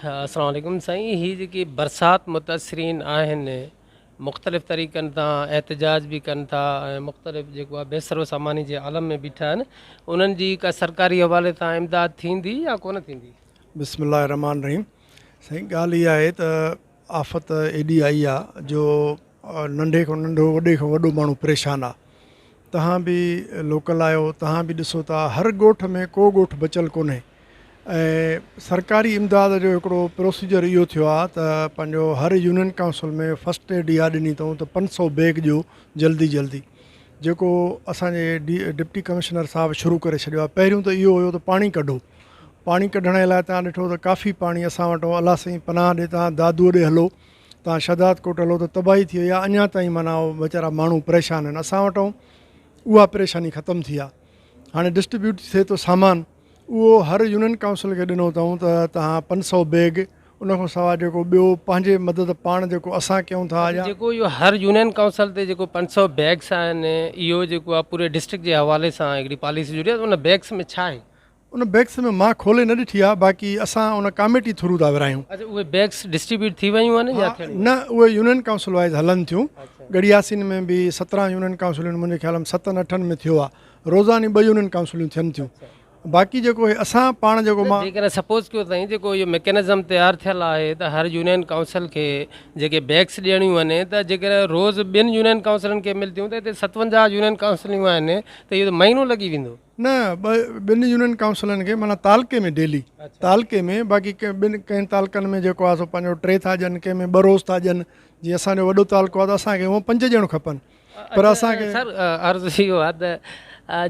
السلام عليڪم سائين هي جيڪي برسات متاثرين آهن مختلف طريقن تان احتجاج به ڪن ٿا ۽ مختلف جيڪو آهي بي سرو ساماني جي عالم ۾ بيٺا آهن انهن جي ڪا سرڪاري حوالي سان امداد ٿيندي يا ڪونه ٿيندي؟ بسم الله الرحمٰن الرحيم سائين ڳالهه اها آهي ته آفت ايڏي آئي آ جو ننڍي کان ننڍو وڏي کان وڏو ماڻهو پريشان آ تهان به لوڪل آهيو تهان به ڏسو ٿا هر ڳوٺ ۾ ڪو ڳوٺ بچيل ڪونهي ۽ سرڪاري امداد جو هڪڙو پروسيجر اهو ٿيو آ ته پنهنجو هر يونين ڪائونسل ۾ فرسٽ ايڊ اها ڏني اٿئون ته 500 بيگ ڏيو جلدي جلدي جيڪو اسانجي ڊپٽي ڪمشنر صاحب شروع ڪري ڇڏيو آ پهريون ته اهو هيو ته پاڻي ڪڍو پاڻي ڪڍڻ جي لاء تهان ڏٺو ته ڪافي پاڻي اسان وٽ الله سائين پناهه ڏي تهان دادو ڏي هلو تان شھداد ڪوٽ ھلو ته تباھي ٿي وئي آ اڃا تائين معنيٰ ويچارا ماڻھو پريشان آھن اسان وٽ اها پريشاني ختم ٿي آ ھاڻي ڊسٽريبيوٽ ٿئي ٿو سامان اھو ھر يونين ڪائونسل کي ڏنو اٿئون ته تھان پنج سئو بيگ ان کان سواء جيڪو ٻيو پنھنجي مدد پاڻ جيڪو اسان ڪيون ٿا يا جيڪو اھو ھر يونين ڪائونسل تي جيڪو پنج سئو بيگس آھن اھو جيڪو آ پوري ڊسٽرڪٽ جي حوالي سان ھڪڙي پاليسي جڙي آ ان بيگس ۾ ڇا آھي؟ ان بيگس ۾ مان کولي نه ڏٺي آ باقي اسان ان ڪاميٽي ٿرو ٿا ورهايون. اڇا اهي بيگس ڊسٽريبيوٽ ٿي ويون آهن يا ٿيڻيون نه اهي يونين ڪائونسل وائيز هلن ٿيون ڳڙهياسين ۾ به 17 يونين ڪائونسلون منهنجي خيال ۾ ستن اٺن ۾ ٿيو آ روزاني ٻه يونين ڪائونسلون ٿين ٿيون باقي جيڪو هي اسان پاڻ جيڪو مان جيڪڏهن سپوز ڪيو سائين جيڪو اهو ميڪنزم تيار ٿيل آهي ته هر يونين ڪائونسل کي جيڪي بيگس ڏيڻيون آهن ته جيڪڏهن روز ٻن يونين ڪائونسلن کي ملتيون ته هتي 57 يونين ڪائونسلون آهن ته اهو ته مهينو لڳي ويندو. نه ٻن يونين ڪائونسلن کي معنيٰ تعلقي ۾ ڊيلي تعلقي ۾ باقي ٻن ڪنهن تعلقن ۾ جيڪو آهي سو پنهنجو ٽي ٿا ڏين ڪنهن ۾ ٻه روز ٿا ڏين جيئن اسان جو وڏو تعلقو آهي ته اسان کي هونء پنج ڏيڻ کپن پر اسان کي سر عرض اهو آهي ته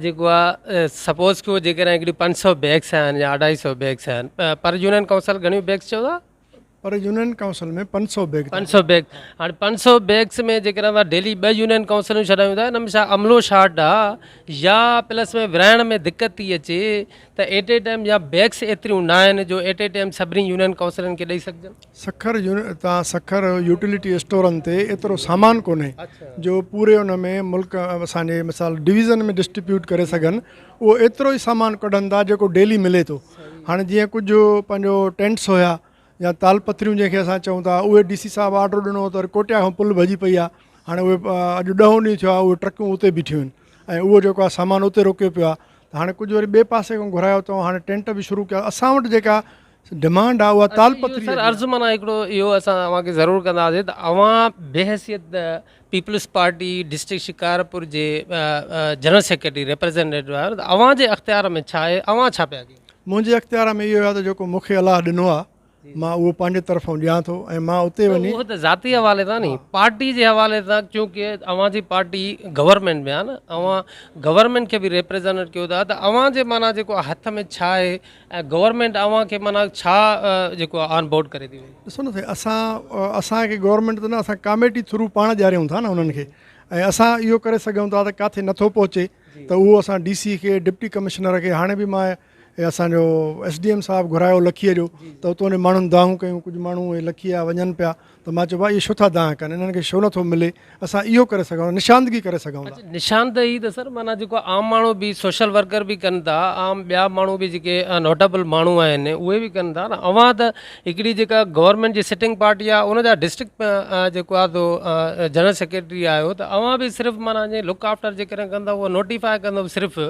جيڪو آهي سپوز ڪيو جيڪڏهن هڪڙي پنج سو بيگس آهن يا اڍائي سو بيگس آهن پر يونين ڪائونسل گهڻيون بيگس چئو ٿا؟ پر يونين ڪائونسل ۾ پنج سئو بيگ پنج سئو بيگ هاڻي پنج سئو بيگس ۾ جيڪڏهن اوهان ڊيلي ٻه يونين ڪائونسلون ڇڏايون ٿا ان ۾ ڇا عملو شارٽ آ يا پلس ۾ ورهائڻ ۾ دقت ٿي اچي ته ايٽ اي ٽائيم يا بيگس ايتريون نه آهن جو ايٽ اي ٽائيم سڀني يونين ڪائونسلن کي ڏئي سگهجن. سکر تان سکر يوٽيلٽي اسٽورن تي ايترو سامان ڪونهي جو پوري ان ۾ ملڪ اسان جي مثال ڊويزن ۾ ڊسٽريبيوٽ ڪري سگهن اهو ايترو ئي سامان ڪڍن ٿا جيڪو ڊيلي ملي ٿو هاڻي جيئن ڪجهه پنهنجو ٽينٽس هيا يا تال پٿريون جنهن کي اسان چئون ٿا اهي ڊي سي صاحب آرڊر ڏنو هو ته ڪوٽيا کان پل ڀڄي پئي آهي هاڻي اهي اڄ ڏهون ڏينهن ٿيو آهي اهي ٽرڪون اتي بيٺيون آهن ۽ اهو جيڪو آهي سامان اتي روڪيو پيو آهي ته هاڻي ڪجهه وري ٻئي پاسي کان گهرايو اٿئون هاڻي ٽينٽ به شروع ڪيا اسان وٽ جيڪا ڊمانڊ آهي اها تال پٿري سر عرض معنيٰ هڪڙو اهو اسان اوهان کي ضرور ڪنداسين ته اوهان بحيثيت پيپلز پارٽي ڊسٽرڪٽ شڪارپور جي جنرل سيڪريٽري ريپريزينٽيٽو آهيو ته اوهان جي اختيار ۾ ڇا آهي اوهان ڇا پيا ڪيو؟ منهنجي اختيار ۾ اهو آهي ته جيڪو مون کي الله ڏنو آهي مان اهو پنهنجي طرفان ڏيان ٿو ۽ مان اتي وڃي. اهو ته ذاتي حوالي سان ني پارٽي جي حوالي سان چونڪه اوهان جي پارٽي گورنمينٽ ۾ آهي نه اوهان گورنمينٽ کي به ريپريزينٽ ڪيو ٿا ته اوهان جي معنيٰ جيڪو هٿ ۾ ڇا آهي ۽ گورنمينٽ اوهان کي معنيٰ ڇا جيڪو آهي آن بورڊ ڪري ٿي وئي. ڏسو نه سائين اسان اسان کي گورنمينٽ ته نه اسان ڪاميٽي ٿرو پاڻ ڏياريون ٿا نه انهن کي ۽ اسان اهو ڪري سگهون ٿا ته ڪاٿي نٿو پهچي ته اهو اسان ڊي سي کي ڊپٽي ڪمشنر کي هاڻي به مان اسان جو ايس ڊي ايم صاحب گهرايو لکيء جو ته اتو انهن ماڻهن دانهون ڪيون ڪجهه ماڻهو اهي لکيء جا وڃن پيا ته مان چيو ڀاء اهي ڇو ٿا دانهن ڪن انهن کي ڇو نٿو ملي اسان اهو ڪري سگهون ٿا نشاندگي ڪري سگهون ٿا. نشاندهي ته سر معنيٰ جيڪو عام ماڻهو به سوشل ورڪر به ڪن ٿا عام ٻيا ماڻهو به جيڪي نوٽيبل ماڻهو آهن اهي به ڪن ٿا نه اوهان ته هڪڙي جيڪا گورنمينٽ جي سٽنگ پارٽي آهي ان جا ڊسٽرڪٽ جيڪو آهي سو جنرل سيڪريٽري آهيو ته اوهان به صرف معنيٰ جي لڪ آفٽر جيڪڏهن ڪندو اهو نوٽيفاء ڪندو صرف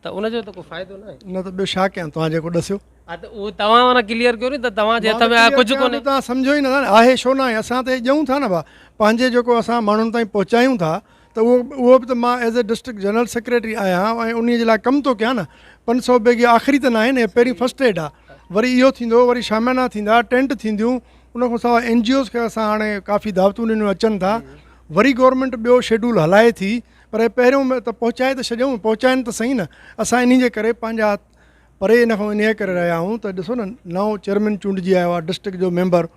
ته ان جو ته ڪو فائدو ناهي. نه ته ٻيو ڇا ڪيان توهان جيڪو ڏسيو. ها ته اهو توهان معنيٰ ڪليئر ڪيو ني ته توهان جي هٿ ۾ آهي ڪجهه ڪونهي. توهان سمجهو ئي نٿا نه آهي ڇو ناهي اسان ته ڏيون ٿا نه ڀا پنهنجي جيڪو اسان ماڻهن تائين پهچايون ٿا ته اهو اهو به ته مان as a district general secretary آهيان ۽ انهي جي لاء ڪم ٿو ڪيان نه 500 بيگ آخري ته ناهي نه پهرين فرسٽ ايڊ آهي وري اهو ٿيندو وري شاميانا ٿيندا ٽينٽ ٿينديون ان کان سواء اين جي اوز کي اسان هاڻي ڪافي دعوتون ڏنيون اچن ٿا وري گورنمينٽ ٻيو شيڊول هلائي ٿي پر هي پهريون ته پهچائي ته ڇڏيون، پهچائين ته سهي نه. اسان انهي جي ڪري پنهنجا هٿ پري ان کان انهيء ڪري رهيا آهيون ته ڏسو نه نئون چيئرمين چونڊجي آيو آهي ڊسٽرڪٽ جو ميمبر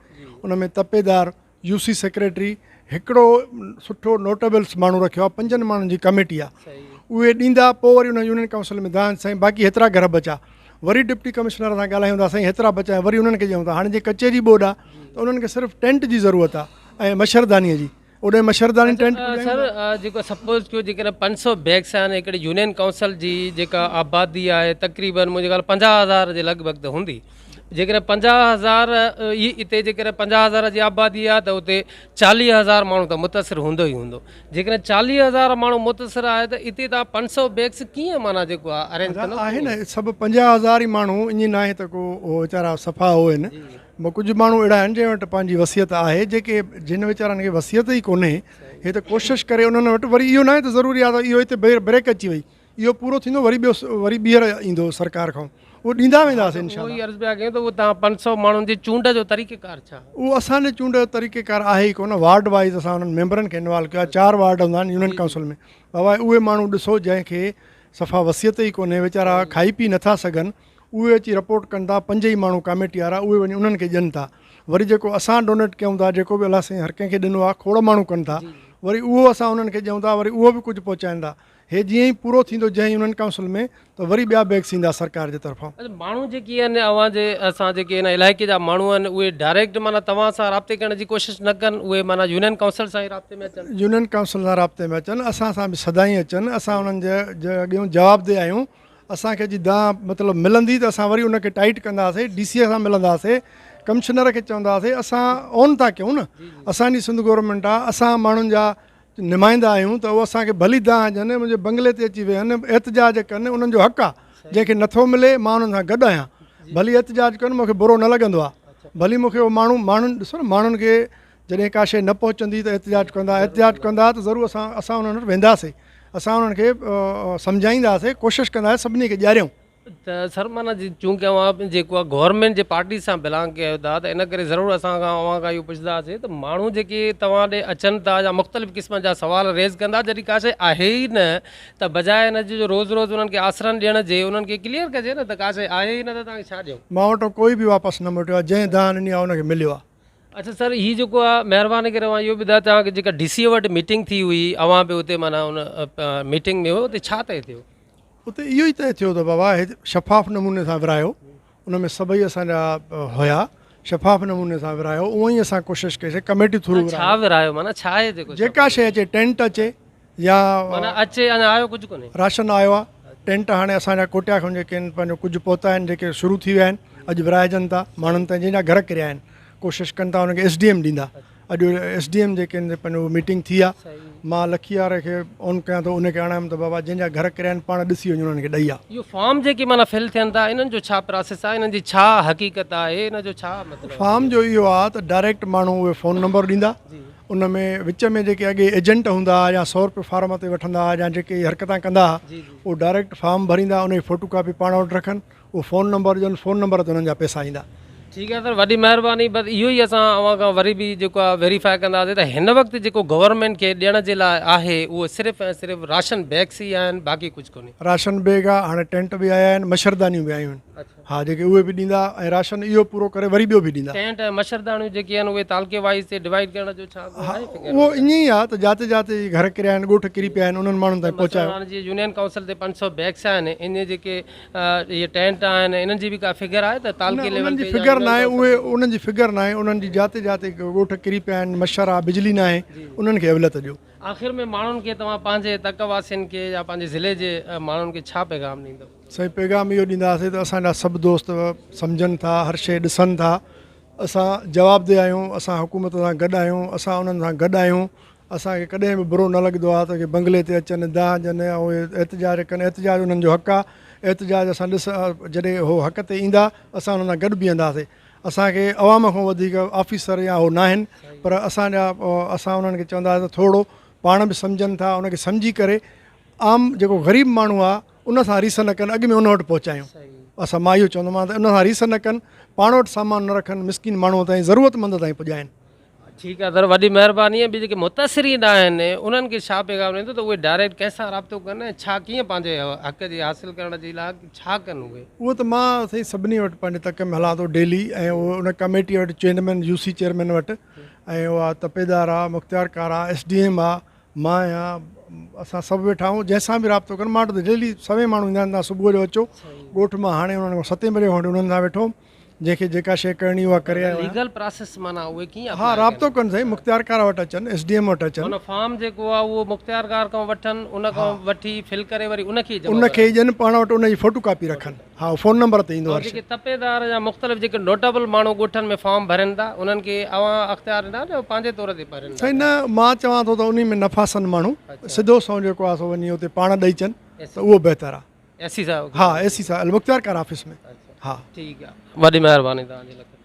ان ۾ تپيدار، يو سي سيڪريٽري، هڪڙو سٺو نوٽيبلس ماڻهو رکيو آهي پنجن ماڻهن جي ڪميٽي آهي اهي ڏيندا پوء وري ان يونين ڪائونسل ۾ دانهن سائين باقي هيترا گهر بچا وري ڊپٽي ڪمشنر سان ڳالهايون ٿا سائين هيترا بچا وري انهن کي ڏيون ٿا هاڻي جي ڪچي جي ٻوڏ آهي ته انهن کي صرف ٽينٽ جي ضرورت آهي ۽ مڇردانيء جي. اوڏي مڇرداني ٽينٽ اچا سر جيڪو سپوز ڪيو جيڪڏهن 500 بيگس آهن هڪڙي يونين ڪائونسل جي جيڪا آبادي آهي تقريبن منهنجي خيال 50 هزار جي لڳ ڀڳ ته هوندي جيڪڏهن 50,000 ئي اتي جيڪڏهن 50,000 جي آبادي آهي ته اتي 40,000 ماڻهو ته متاثر هوندو ئي هوندو. جيڪڏهن 40,000 ماڻهو متاثر آهي ته اتي تان 500 بيگس ڪيئن معنيٰ جيڪو آهي ارينج ڪندو؟ آهي نه سڀ 50,000 ئي ماڻهو ائين ناهي ته ڪو اهو ويچارا صفا هو آهن. ڪجهه ماڻهو اهڙا آهن جنهن وٽ پنهنجي وصيت آهي، جيڪي جن ويچارن کي وصيت ئي ڪونهي هي ته ڪوشش ڪري انهن وٽ وري اهو ناهي ته ضروري آهي ته اهو هتي بريڪ اچي وئي اهو پورو ٿيندو وري ٻيو وري ٻيهر ايندو سرڪار کان اهو ڏيندا وينداسين انشاء الله. اهو ئي عرض پيا ڪيون ته اهو توهان 500 ماڻهن جي چونڊ جو طريقي ڪار ڇا؟ اهو اسان جي چونڊ جو طريقي ڪار آهي ئي ڪونه وارڊ وائيز اسان انهن ميمبرن کي انوالو ڪيو آهي 4 وارڊ هوندا آهن يونين ڪائونسل ۾ بابا اهي ماڻهو ڏسو جنهن کي صفا وصيت ئي ڪونهي ويچارا کائي پي نٿا سگهن اهي اچي رپورٽ ڪن ٿا پنج ئي ماڻهو ڪاميٽي وارا اهي وڃي انهن کي ڏين ٿا وري جيڪو اسان ڊونيٽ ڪيون ٿا جيڪو به الله سائين هر ڪنهن کي ڏنو آهي کوڙ ماڻهو ڪن ٿا وري اهو اسان انهن کي ڏيون ٿا وري اهو به ڪجهه پهچائن ٿا هي جيئن ئي پورو ٿيندو جنهن يونين ڪائونسل ۾ ته وري ٻيا بيگس ايندا سرڪار جي طرفان. اڇا ماڻهو جيڪي آهن اوهان جي اسان جيڪي هن علائقي جا ماڻهو آهن اهي ڊائريڪٽ معنيٰ توهان سان رابطي ڪرڻ جي ڪوشش نه ڪن اهي معنيٰ يونين ڪائونسل سان ئي رابطي ۾ اچن. يونين ڪائونسل سان رابطي ۾ اچن اسان سان به سدائين اچن اسان انهن جي اڳيون جوابده آهيون اسان کي جي دانهن مطلب ملندي ته اسان وري ان کي ٽائيٽ ڪنداسي ڊي سي سان ملنداسي ڪمشنر کي چونداسي اسان اون ٿا ڪيون نه اسان جي سنڌ گورنمينٽ آ اسان ماڻهن جا نمائندا آهيون ته اهو اسان کي ڀلي دانهن ڏين منهنجي بنگلي تي اچي ويهن احتجاج ڪن انهن جو حق آ جنهن کي نٿو ملي مان انهن سان گڏ آهيان ڀلي احتجاج ڪن مون کي برو نه لڳندو آ ڀلي مون کي اهو ماڻهو ماڻهن ڏسو نه ماڻهن کي جڏهن ڪا شيء نه پهچندي ته احتجاج ڪندا، احتجاج ڪندا ته ضرور اسان اسان انهن وٽ وينداسين، اسان انهن کي سمجهائينداسين، ڪوشش ڪنداسين سڀني کي ڏياريون. ته سر معنيٰ چونڪه اوهان جيڪو آهي گورنمينٽ جي پارٽي سان بلانگ ڪيو ٿا ته ان ڪري ضرور اسان کان اوهان کان اهو پڇنداسين ته ماڻهو جيڪي توهان ڏي اچن ٿا يا مختلف قسم جا سوال ريز ڪن ٿا جڏهن ڪا شيء آهي ئي نه ته بجاء ان جي جو روز روز انهن کي آسرن ڏيڻ جي انهن کي ڪليئر ڪجي نه ته ڪا شيء آهي ئي نه ته توهان کي ڇا ڏيون. مان وٽان ڪوئي به واپس نه موٽيو آهي، جنهن دانهن ڏني آهي ان کي مليو آهي. اڇا سر هي جيڪو آ مهرباني ڪري اوهان اهو ٻڌايو توهان کي جيڪا ڊي سي او وٽ ميٽنگ ٿي هئي اوهان به اتي معنيٰ ان ميٽنگ ۾ هيو اتي ڇا طئي ٿيو؟ اتي اهو ئي طئي ٿيو ته بابا هي شفاف نموني سان ورهايو ان ۾ سڀئي اسان جا هيا شفاف نموني سان ورهايو اونئن ئي اسان ڪوشش ڪئي سي ڪميٽي ٿرو ڇا ورهايو معنيٰ ڇا آهي جيڪو جيڪا شي اچي ٽينٽ اچي يا معنيٰ اچي اڃا آيو ڪجهه ڪونهي. راشن آيو آ ٽينٽ هاڻي اسان جا ڪوٽيا کان جيڪي آهن پنهنجو ڪجهه پهتا آهن جيڪي شروع ٿي ويا آهن اڄ ورهائجن ٿا ماڻهن تائين جنهن جا گهر ڪريا آهن ڪوشش ڪن ٿا انهن کي ايس ڊي ايم ڏيندا اڄ ايس ڊي ايم جيڪي آهن پنهنجو ميٽنگ ٿي آ مان لکي واري کي اون ڪيان ٿو ان کي آڻايم ته بابا جنهن جا گهر ڪريا آهن پاڻ ڏسي وڃ انهن کي ڏئي آ. اهو فارم جيڪي معنيٰ فل ٿين ٿا انهن جو ڇا پراسيس آ انهن جي ڇا حقيقت آهي ان جو ڇا مطلب آهي. فارم جو اهو آ ته ڊائريڪٽ ماڻهو اهي فون نمبر ڏيندا ان ۾ وچ ۾ جيڪي اڳي ايجنٽ هوندا ها يا سو روپيه فارم تي وٺندا ها يا جيڪي حرڪتان ڪندا ها اهو ڊائريڪٽ فارم ڀريندا ان جي فوٽو ڪاپي پاڻ وٽ رکن اهو فون نمبر ڏين فون نمبر تي انهن جا پئسا ايندا. ٺيڪ آهي سر وڏي مهرباني بس اهو ئي اسان اوهان کان وري به جيڪو آهي ويريفائي ڪنداسين ته هن وقت جيڪو گورنمينٽ کي ڏيڻ جي لاء آهي اهو صرف ۽ صرف راشن بيگس ئي آهن باقي ڪجهه ڪونهي. راشن بيگ آهي هاڻي ٽينٽ به آيا آهن مڇردانيون به آيون آهن. ها جيڪي اهي به ڏيندا ۽ راشن اهو پورو ڪري وري ٻيو به ڏيندا. ٽينٽ ۽ مڇرداڻيون جيڪي آهن اهي تعلقي وائيز تي ڊوائيڊ ڪرڻ جو ڇا ڪو آهي فگر؟ اهو ائين ئي آهي ته جاتي جاتي جي گهر ڪريا آهن ڳوٺ ڪري پيا آهن انهن ماڻهن تائين پهچايو. مثلاً هاڻي جيئن يونين ڪائونسل تي 500 بيگس آهن ان جيڪي اهي ٽينٽ آهن انهن جي به ڪا فگر آهي ته تعلقي ليول تي يا فگر ناهي اهي انهن جي فگر ناهي انهن جي جاتي جاتي ڳوٺ ڪري پيا آهن مڇر آهي بجلي ناهي انهن کي اوليت ڏيو. آخر ۾ ماڻهن کي توهان پنهنجي تڪ واسين کي يا پنهنجي ضلعي جي ماڻهن کي ڇا پيغام ڏيندو؟ سائين پيغام اهو ڏينداسين ته اسان جا سڀ دوست سمجهن ٿا هر شيء ڏسن ٿا اسان جوابده آهيون اسان حڪومت سان گڏ آهيون اسان انهن سان گڏ آهيون اسان کي ڪڏهن به برو نه لڳندو آهي ته بنگلي تي اچن دانهن ڏين ۽ اهي احتجاج ڪن احتجاج انهن جو حق آهي احتجاج اسان ڏس جڏهن هو حق تي ايندا اسان انهن سان گڏ بيهنداسين اسان کي عوام کان وڌيڪ آفيسر يا هو ناهن پر اسان جا اسان انهن کي چونداسين ته ٿورو پاڻ به سمجهن ٿا ان کي سمجهي ڪري عام جيڪو غريب ماڻهو آهي ان سان ريس نه ڪن اڳ ۾ ان وٽ پهچايون اسان مان اهو چوندومان ته ان سان ريس نه ڪن پاڻ وٽ سامان نه رکن مسڪين ماڻهو تائين ضرورت مند تائين پڄائين. ٺيڪ آ سر وڏي مهرباني ۽ ٻي جيڪي متاثرين آهن انهن کي ڇا پيغام ڏيندو ته اهي ڊائريڪٽ ڪنهن سان رابطو ڪن ۽ ڇا ڪيئن پنهنجي حق جي حاصل ڪرڻ جي لاء ڇا ڪن اهي. اهو ته مان سائين سڀني وٽ پنهنجي تڪ ۾ هلان ٿو ڊيلي ۽ اهو ان ڪميٽي وٽ چيئرمين يو سي چيئرمين وٽ ۽ اها تپيدار آ مختيارڪار آ ايس ڊي ايم آ مان آهيان اسان سڀ ويٺا آهيون جنهن سان به رابطو ڪن مان وٽ ته ڊيلي سوين ماڻهو ايندا آهن تان صبح جو اچو ڳوٺ مان هاڻي انهن کان ستين بجي کان وٺي انهن سان ويٺو هوم جنهن کي جيڪا شيء ڪرڻي اها ڪري آيو آهيان. ليگل پراسيس معنيٰ اهي ڪيئن ها اپلاء ڪن؟ رابطو ڪن سائين مختيارڪار وٽ اچن ايس ڊي ايم وٽ اچن. معنيٰ فارم جيڪو آهي اهو مختيارڪار کان وٺن ان کان وٺي فل ڪري وري ان کي ئي جمع ان کي ئي ڪرائن. ڏين پاڻ وٽ ان جي فوٽو ڪاپي رکن ها فون نمبر تي ايندو ۽ هر شيء. جيڪي تپيدار يا مختلف جيڪي نوٽيبل ماڻهو ڳوٺن ۾ فارم ڀرين ٿا انهن کي اوهان اختيار ڏنا جو پنهنجي طور تي ڀرين ٿا. سائين نه مان چوان ٿو ته انهي ۾ نه ڦاسن ماڻهو سڌو سنئون جيڪو آهي سو وڃي اتي پاڻ ڏئي اچن ته اهو بهتر آهي. ايس سي صاحب کي. ها ايس سي صاحب المختيارڪار آفيس ۾ ها. ٺيڪ آ وڏي مهرباني توهان جي لک.